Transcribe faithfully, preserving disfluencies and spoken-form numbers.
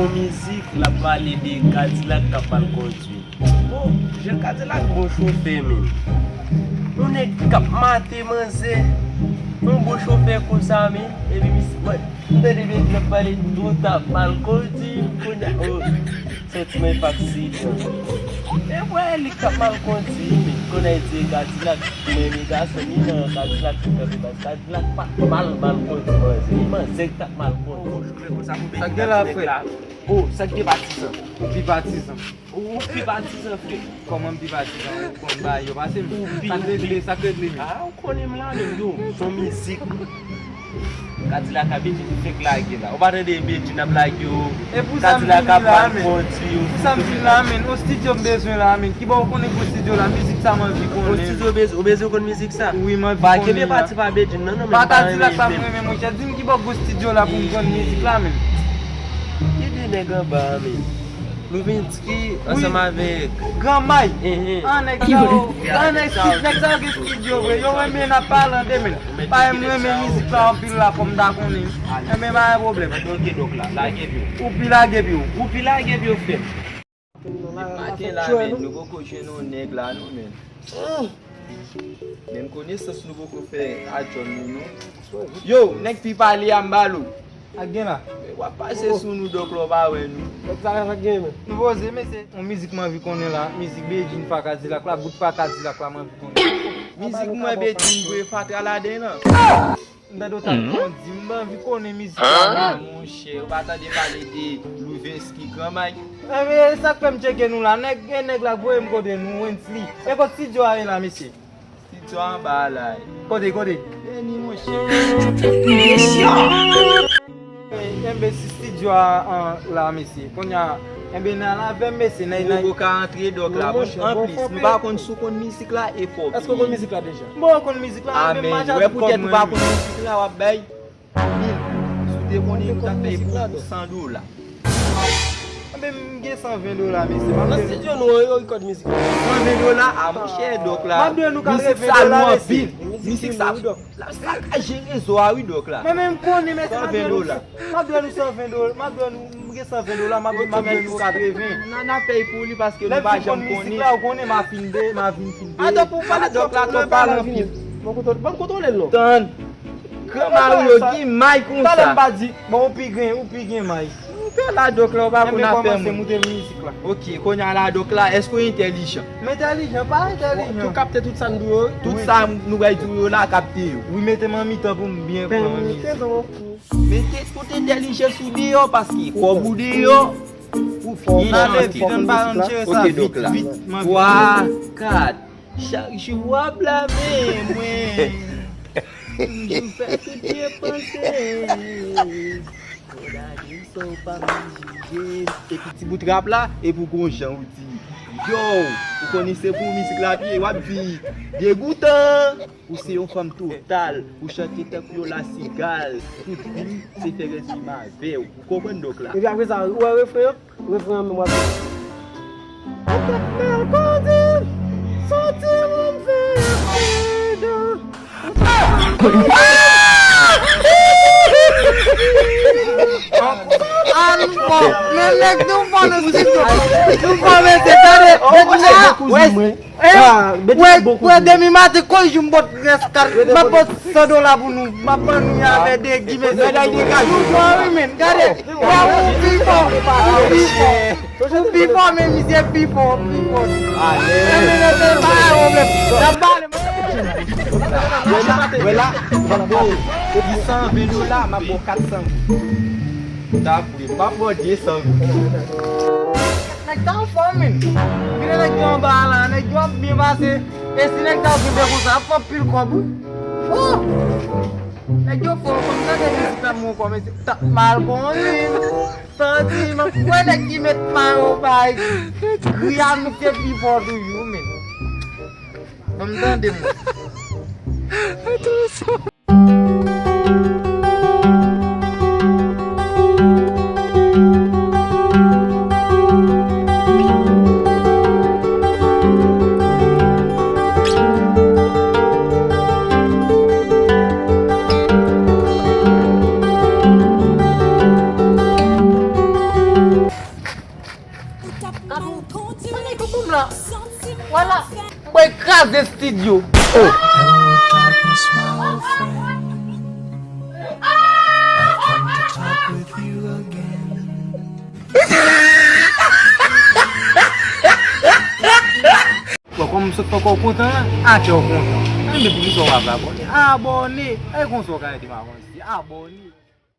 Yon mizik, l ap pale de Kadilak k ap mal kondui. Bon, jan Kadilak bon chofè, men. Yon nèg k ap mate manzè. Yon bon chofè konsa, men. Epi misye, mwen, m tande Bedjine ap pale, nou t ap mal kondui, kounye a, oh, santiman e fasil. E wè, li k ap mal kondui, men. Kounye a, di Kadilak, mwen, men gason, li nan Kadilak, li kanpe baz Kadilak, pa t mal, mal kondui, manzè. Li manzè k t ap mal kondui. Sa k gen la, frè? Oh, sa k gen patizan? Ou pi patizan. Ou pi patizan, frè. Kòman m pi patizan? Ou konn bagay yo pase m. Ou pi, sa k regle, sa k regle, men. Ah, ou konnen m la, men yo, son mizik. Kadilak a Bedjine fèk lage la. Ou pa tande Bedjine ap lage yo. E pou sa m vin la, men. Pou sa m vin la, men. O estidyo m bezwen la, men. Kibò ou konnen gwo estidyo la? Mizik sa m anvi konnen. O estidyo ou bezwen, ou bezwen konn mizik sa? Wi, m anvi konnen la. Pa kenbe pati pa Bedjine, non, non, men. Pa Kadilak la m renmen, monchè. Di m kibò gwo estidyo la pou m konn mizik la, men. Gen de nèg anba a, men. Lewinsky ansanm avèk Gran May. An nèg sa yo, an nèg sa yo gen estidyo vre. Yo renmen n ap pale de men. Pa m renmen mizik la anpil la kòm ta konnen. Enben pa gen pwoblèm. Ou pi lage pye w. Ou pi lage pye w, frè m. Depi maten la, men, nou poko jwenn yon nèg la, non, men. Menm konesans nou poko fè a John nou, non. Yo, nèg pi pale a m ba l ou. Ak gen la. W ap pase sou nou, dòk la, w pa wè nou. Dòk sa, sa gen, men. Nou poze, mesye. Yon mizik m anvi konnen la. Mizik Bedjine pa Kadilak la, bout pa Kadilak la, m anvi konnen. Mizik mwen Bedjine vre, fatra ladan l lan. M tande w t ap kondi, m anvi konnen mizik la, men. Monchè, ou pa tande pale de Lewinsky Gran May? Enben, e sa k fè m tcheke nou la. Nèg, e nèg la k voye m kote nou, Wensley. E kot estidyo a ye la, mesye? Estidyo anba la. Kote, kote? Vini, monchè. Enben, si estidyo a, an, la, mesye. Kounye a, enben, nan l avè m, mesye, nan, nan. Ou poko ka antre dòk la. Bon, anplis, nou pa konn si w konn mizik la, e fò w. Èske w konn mizik la deja? Bon, ou konn mizik la, men m mache avèk kòb mwen. Wè, poutèt ou pa konn mizik la, w ap bay mil. Si w te konnen, nou t ap fè pou san dola. Enben, m gen san ven dola, mesye. Nan estidyo nou an, yo rekòd mizik la. San ven dola, a monchè, dòk la. M ap dwe nou kat ven dola, mesye. Mizik sa lou anpil. Mizik sa, la, sa ka jere zo a, wi, dòk la. Mwen menm, m konnen, mesye, m ap dwe nou san ven dola. M ap dwe nou san ven dola. M ap dwe nou, m gen san ven dola, m ap, m ap dwe nou katreven. N a, n a pèy pou li paske nou pa janm konnen. Lè m fin konn mizik la, ou konnen, m a fin de, m a vin fin de. Atann, pou w pale dòk la, twòp pale anpil. Ban m kontwole l non. Tann. Gran mari yo gen may konsa. Talè m pa di, bon, ou pi gen, ou pi gen may. Ou fè la dòk la, ou pa konn afè moun. Enben kòmanse moute mizik la. Ok, kounye a la dòk la, èske w entèlijan? M entèlijan, pa entèlijan. Ou kapte tout sa m di w yo? Tout sa nou bay di w yo la, kapte yo. Wi, mete m an mitan pou m byen konprann mizik. Mete tout entèlijans ou deyò, paske kòb ou deyò. Ou byen chante. Ok, dòk la. Twa, kat. Chak jou w ap blame mwen. Toujou fè tout byen panse. Kondane m san w pa menm jije m. Epi ti bout rap la, epi w gon jan ou di, yo, ou konnen se pou mizik la ap ye, w ap di, degoutan. Ou se yon fanm total, ou chante tankou yon lasigal, tout vi m se fè rèzime avè w. Ou konprann dòk la? Epi apre sa, ou wè refren an? Refren an menm w ap di. Ou t ap mal kondi, soti moun fè aksidan. Ah, nou fò. Men nèg nou fò nan estidyo. Nou fò, mesye, tande. Mesye, wè, wè, wè, demi maten, kòm jou m bòt rès kat, m ap bòt san dola pou nou. M ap ban nou y avè de gi, mesye. Nou fò, wi, men. Gade. Wè, ou pi fò. Ou pi fò. Ou pi fò, men misye pi fò, pi fò. Ale. Enben, mesye, pa gen pwoblèm. N ap pale. Wè la, m ap ba w san ven dola, m ap ba w kat san goud. Ta vre, m ap ba w de san goud. Nèg sa anfòm, men. Gade nèg yo anba a la, nèg yo ap byen pase. E si nèg sa yo kenbe konsa, ap fè anpil kòb, wi. Oh! Nèg yo fò, kòm sa gen mizik la, mwen kòmanse t ap mal konnen. Santi, m ap wè nèg ki met mayo bay. Kri a misye pi fò toujou, men. Ban m tande, mwen. Vwala. Mwen kraze estidyo. Hello, darkness, my old friend. I've come to talk with you again. Bon, kòm m sot fè kò w kontan la, atè w kontan. Ann, men poukisa w pa vle abòne? Abòne! E konsa w ka ede m avanse. Abòne!